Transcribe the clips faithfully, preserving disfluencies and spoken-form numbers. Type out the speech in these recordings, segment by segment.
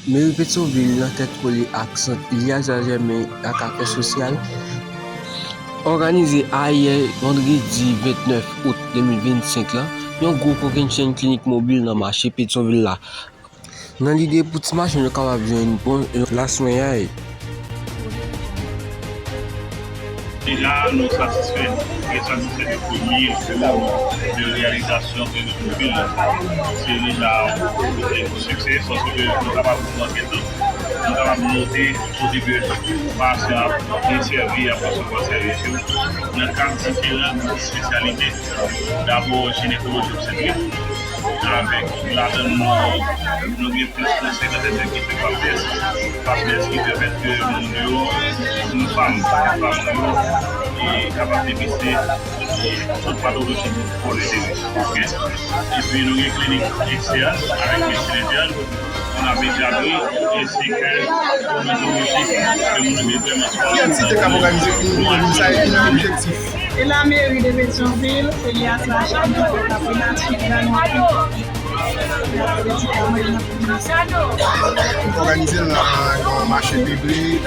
Meri Petyonvil, nan tèt kole ak Sant Eliazar Germain ak Afè Sosyal, òganize ayè, vandredi vennèf out de mil vennsenk la, yon gwo kokennchenn klinik mobil nan mache Petyonvil la, nan lide pou ti machann yo kapab jwenn bon laswenyay. Deja, nou satisfè, trè satisfè de premye jou de reyalizasyon de nou vil. Se deja yon sikse, paske nou kapab ankèt, nou kapab note kote ke pasyan ap desèvi, ap resevwa sèvis yo nan kad diferan espesyalite. Dabò, jinekoloji obstetrik, avèk ladan nou, nou gen plis ke senkant entèn ki fè pap tès, pap tès ki pèmèt ke moun yo, moun fanm, fanm yo, e kapab depiste tout patoloji kòlèz. Epi nou gen klinik ekstèn avèk medsen entèn, nou gen pediatri, ensi ke nou gen moun yo vrèman. Ki aktivite k ap òganize pou moun sa, e ki nan objektif? E la meri de Petyonvil, Elias Lachapelle, ki te ka pran aswit ba nou anpil medikaman nan komin sa. Òganize nan yon mache piblik,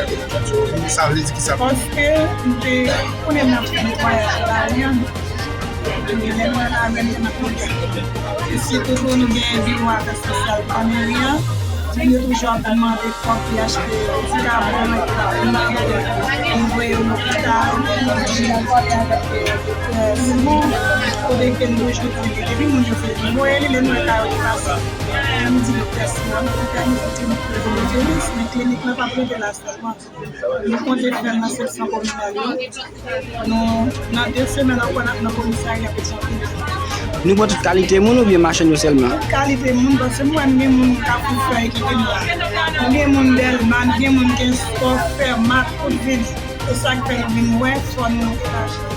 sa vle di ki sa? Paske nou te konnen n ap fè netwayaj lari an. Lè nou al avè l, n ap fè. Sitou tou, nou gen biwo afè sosyal pa meri an. Moun yo toujou ap mande fòk li achte medikaman, nou voye yo lopital, nou pale avèk, euh, Simon, kote ke nou toujou di ke depi moun yo se voye li, lè nou wè ka yo depase. Lè nou di doktè Simon, nou òganize klinik pou nou jere, men klinik lan p ap rete la sèlman. Nou konte fè l nan seksyon kominal yo. Nou, nan de semèn ankò, n ap nan komisarya Petyonvil. Nou pran tout kalite moun oubyen machann yo sèlman? Tout kalite moun, paske m wè m gen moun Kafou Fèy ki vin la. Nou gen moun Dèlma, nou gen moun Kenskòf, Fèmat, tout vini. Se sa k fè nou vin wè fò nou monte machann.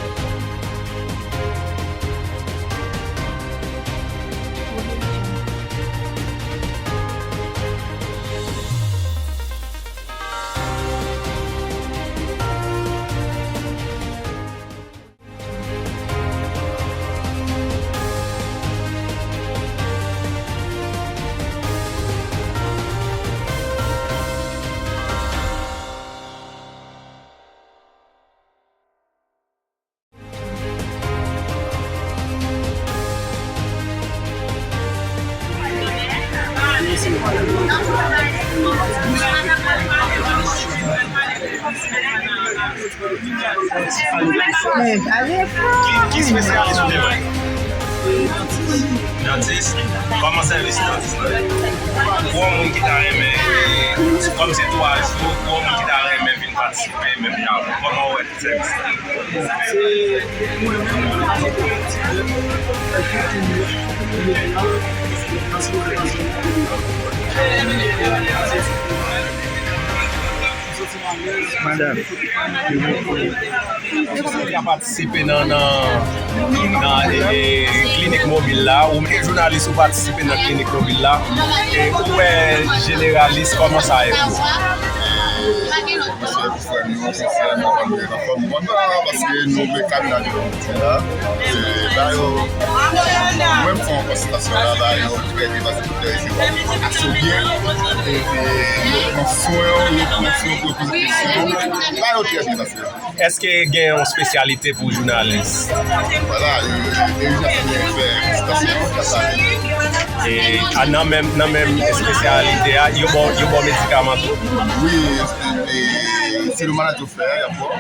Ki, ki espesyalis ou te wè? Dantis? Kòman sèvis dantis lan ye? Pou yon moun ki ta renmen, kòm se twa jou, pou yon moun ki ta renmen vin patisipe menm jan avè w, kòman w wè sèvis lan? Se mwen menm, mwen pa se pwodiktè, epi tou mwen, mwen la, paske mwen se yon gason. Madanm. Ou ka patisipe nan, nan, nan, e, e, klinik mobil la, ou menm jounalis ou patisipe nan klinik mobil la, e ou wè jeneralis kòman sa ye pou ou? Mesye, pou frè m yo, sensèman, pa m gen anfòm kontan, paske nou vle kamera de la, e, ba yo, mwen m fè yon konsiltasyon la, ba yo, trè byen, paske doktè yo asou byen, e, e, yo pran swen, yo pran swen, yo poze kesyon, ba yo trè byen, paske. Èske gen yon espesyalite pou jounalis? Vwala, e, e, e, e, e, fè, fè, fè, fè, fè, fè. E, a, nan menm, nan menm espesyalite a, yo ba w, yo ba w medikaman tou? Wi, e, e, se le maladi ou fè, y ap ba w.